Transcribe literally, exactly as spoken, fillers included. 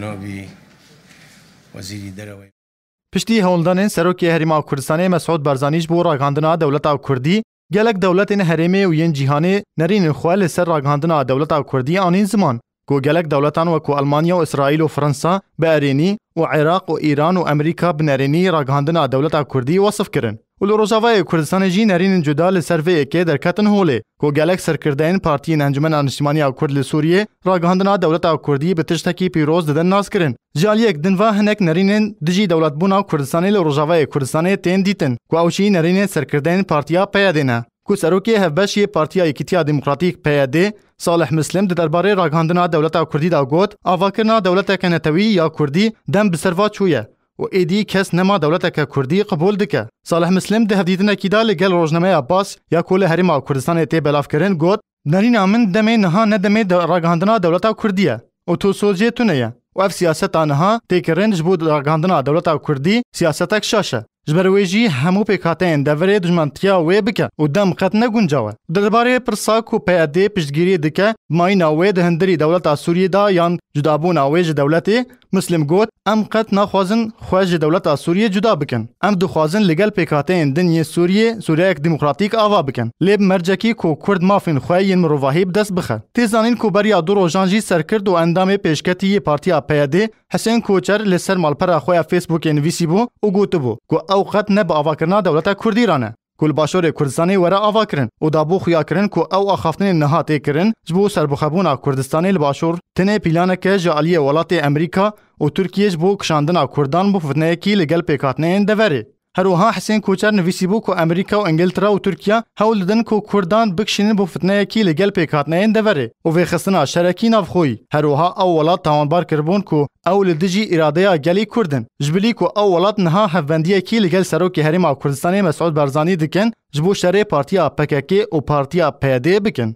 Navî Wezîrî Dereweyê. Piştî hewldanên Serokê Herêma Kurdistanê Mesûd Barzanî ji bo ragihandina dewleta Kurdî, gelek dewletên herêmê û yên cîhanê nerînên xwe li ser ragihandina dewleta Kurdî anîn ziman, ku gelek dewletan wekû Elmanya û Îsraîl û Fransa bi erênî û Iraq û Îran û Amerîka bi nerênî ragihandina dewleta Kurdî wesif kirin. Û li Rojavayê Kurdistanê jî nerînên cuda li ser vê yekê derketin holê, ku gelek serkirdeyên Partiyên Encûmena Niştimanî ya Kurd li Sûriyê ragihandina dewleta Kurdî bi tiştekî pîroz didin naskirin. Ji aliyek din ve hinek nerînên dijî dewletbûna Kurdistanê li Rojavayê Kurdistanê tên dîtin, ku ew jî nerînên serkirdeyên Partiya P Y D ne, ku serokê hevbeş yê Partiya Yekîtiya Demokratîk, P Y D, Salih Mislim di derbarê ragihandina dewleta Kurdî de got, avakirina dewleteke netewî ya Kurdî dem bi ser va çûye û êdî kes nema dewleteke Kurdî qebûl dike. Salih Mislim di hevdîtinekî de li gel rojnameya Bas ya ku li Herêma Kurdistanê tê belavkirin got, nerîna min demê niha ne demê de ragihandina dewleta Kurdî ye û tu soz jê tune ye û ev siyaseta niha tê kirin ji bo ragihandina dewleta Kurdî siyasetek şaş e. Ji ber wê jî hemû pêkhateyên deverê dijmentiya wê bike û dem qet ne guncaw e. Derbarê pirsa ku P Y D piştgiriyê dike, bi mayîna wê di hundirî dewleta Sûriyê de yan cudabûna wê ji dewletê, Muslim got, em qet naxwazin xwe ji dewleta Sûriyê cuda bikin. Em dixwazin li gel pêkhateyên din yên Sûriyê Sûriyeyek demokratîk ava bikin. Lê bi mercekî ku Kurd mafên xwe yên mirovahî bi dest bixe. Tê zanîn ku beriya du rojan jî serkirt û endamê pêşketî yê Partiya P Y D Husên Koçer li ser malpera xwe ya Facebookê nivîsîbû û gotibû ku ew qet ne bi avakirina dewleta Kurdî re ne, ku li Başûrê Kurdistanê were avakirin û dabû xuyakirin ku ew axaftinên niha tê kirin ji bo serbixwebûna Kurdistanê li Başûr tenê pîlaneke ji aliyê welatê Amerîka û Tirkiyê ji bo kişandina Kurdan bo fitneyekî li gel pêkhatineyên deverê. Her wiha Husên Koçer nivîsîbû ku Amerîka û Îngiltere û Tirkiye hewl didin ku Kurdan bikişînin bo fitneyekî li gel pêkhatineyên deverê û vêxistina şerekî navxweyî. Her wiha ew welat tawanbar kiribûn ku ew li dijî îradeya gelî Kurd in. Ji bilî ku ew welat niha hevbendiyekî li gel Serokê Herêma Kurdistanê Mesûd Barzanî dikin, ji bo şerê Partiya P K K û Partiya P Y D bikin.